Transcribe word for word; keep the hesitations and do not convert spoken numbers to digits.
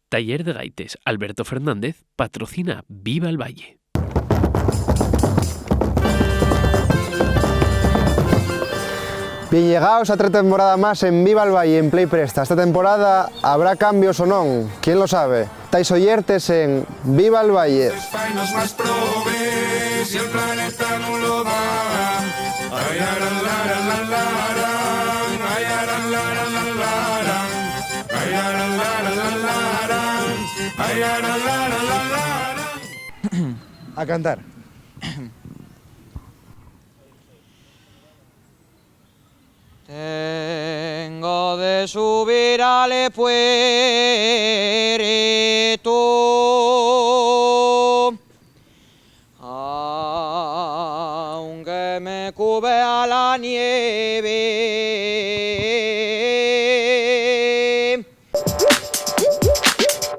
Taller de Gaites Alberto Fernández patrocina Viva el Valle. Bien llegaos a otra temporada más en Viva el Valle en Play Presta. Esta temporada habrá cambios o non, quién lo sabe. Tais oyertes en Viva el Valle. A cantar. Tengo de subir al puerto.